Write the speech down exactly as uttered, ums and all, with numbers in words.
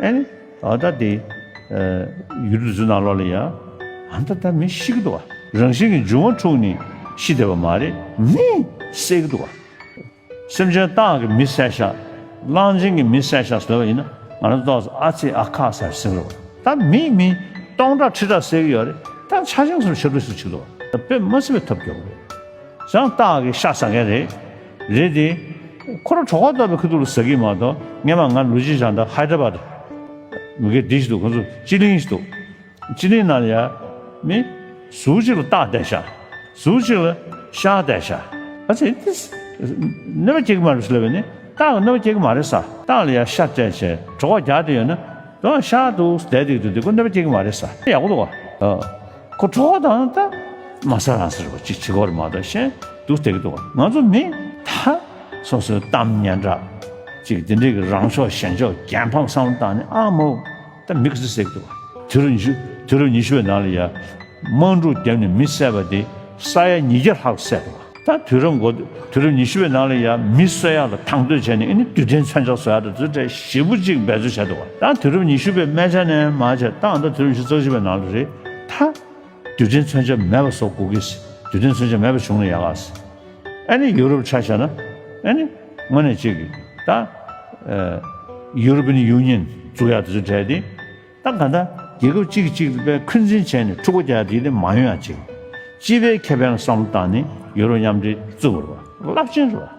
ཨེ་ནི་ཨ་ད་དེ་ཡུལ་དུས་ཚོད་ནང་ལོགས་ལ་ཡ་ཨ་ད་ད་མི་ཤི་གི་འདུག་བ། རང་བཞིན་གྱི་འབྱུང་བ་འཁྲུགས་ནས་ཤི་བསྡད་པ་མ་རེད། མི་བསད་གི་འདུག་བ། སེམས་ཅན་སྟག་གིས་མི་བསད་ཤག་གླང་ཆེན་གྱིས་མི་བསད་ཤག་ཟེར་བ་ཡིན་ན་ང་རང་ཏོག་ཙམ་ཨ་ཙི་ཨ་ཁ་ཟེར་སེམས་རེད་བ། ད་མི་མི་སྟོང་ཕྲག་ཁྲི་ཕྲག་བསད་གི་ཡོད་རེད། ད་ཆ་ཆེན་སུ་ཆེ་རུ་སུ་ཆེ་རུ་བ་ད་དཔེ་མ་སྲིད་པའི་ཐབས་སྐྱོ་བོ་རེད། བྱང་སྟག་གི་ཤ་ཟ་མཁན་རེད། རེད་དེ། ཁོ་རང་གྲོད་ཁོག་ལྟ་བུའི་ཁ་ཐུག་ལ་ཟ་གི་མ་གཏོགས་སྔས་མ་ང་ལུ་ཅི་བྱང་ད་ཧའི་ཏྲ་བྷ་ཏི། མི་གེ་འདི་ཞིག་འདུག་ཁོང་ཚོ་སྤྱི་གླིང་ཞིག་འདུག་སྤྱི་གླིང་ནང་ལ་ཡ། མི། ཟུར་གཅིག་ལ་སྟག་བསྡད་ཤག་ཟུར་གཅིག་ལ་ཤ་བསྡད་ཤག་ཨ་ཙི་ཏི། གནོད་པ་སྐྱེལ་གི་མ་རེད་ཟེར་ལབ་པས་ནི་སྟག་གི་གནོད་པ་སྐྱེལ་གི་མ་རེད་ཟེར། སྟག་ལ་ཡ་ཤ་སྤྲད་བྱས་གྲོད་ཁོག་རྒྱགས་བསྡད་ཡོད་ན། དོན་ཤ་འདུག་བསྡད་འདུག་འདུག་འདུག་ཁོ་གནོད་པ་སྐྱེལ་གི་མ་རེད་ཟེར། ཡག་པོ་འདུག་བ། ཨ། ཁོ་གྲོད་ཁོག་དང་ད་མ་ཟ་རང་ཟེར་བ་ཅིག་བྱེད་དགོས་རེད་མ་གཏོགས་གཞན་འདུག་བསྡད་ཀྱི་འདུག་བ། ང་ཚོ་མི་ད་སོ་སོའི་གཏམ་སྙན་གྲགས་ཅིག་དེ་འདྲའི་གི་རང་ཕྱོགས་གཞན་ཕྱོགས་རྒྱལ་ཕམ་བསམ་བློ་བཏང་ནས་ཨ་མོ། ད་མི་ག་ཚོད་བསད་ཀྱི་འདུག་བ། དུས་རབས་ཉི་ཤུ། དུས་རབས་ཉི་ཤུ་པའི་ནང་ལ་ཡ། དམག་འཁྲུག་བརྒྱབ་ནས་མི་བསད་པ་དེ་ས་ཡ་ཉིས་བརྒྱ་ལྷག་བསད་འདུག་བ། ད་དུས་རབས་འགོ་དུས་རབས་ཉི་ཤུ་པའི་ནང་ལ་ཡ་མི་གསོད་ཡག་ལ་དང་དོད་བྱས་ནས་ཨ་ནི་རྡུལ་ཕྲན་མཚོན་ཆ་བཟོ་ཡག་དང་དེ་ཚོ་གྲས་ཞེ་པོ་ཅིག་འབད་རྩོལ་བྱས་འདུག་བ། ད་དུས་རབས་ཉི་ཤུ་པའི་སྨད་ཆ་ནས་མར་བྱས་ད་ད་དུས་རབས་ཉི་ཤུ་རྩ་གཅིག་པའི་ནང་ལ་རེད་ད། རྡུལ་ཕྲན་མཚོན་ཆ་མེད་པ་བཟོ་དགོས་ཀྱི། རྡུལ་ཕྲན་མཚོན་ཆ་མེད་པ་བྱུང་ན་ཡག་ག་ཨ་ནི་ཡུ་རོབ་ཆ་བཞག་ན། ཨ་ནི་དངོས་གནས་ཅིག་གིས་ད། ཨ། ཡུ་རོ་པི་ཡན་ཡུ་ནི་ཡན་བཙུགས་ཡག་དེ་ཚོ་གྲས་དེ། ད་ག་ད་རྒྱལ་ཁབ་གཅིག་གིས་གཅིག་ལ་དཔེ་འཁོན་འཛིན་བྱས་ནས་འཁྲུག་པ་རྒྱག་ཡག་དེ་དེ་མ་ཡོང་ཡག་ཅིག་སྤྱི་པའི་ཁེ་ཕན་ལ་བསམ་བློ་བཏང་ནས་ཡུ་རོ་མཉམ་འབྲེལ་བཙུགས་པ་རེད་བ། རླབས་ཆེན་རེད་བ།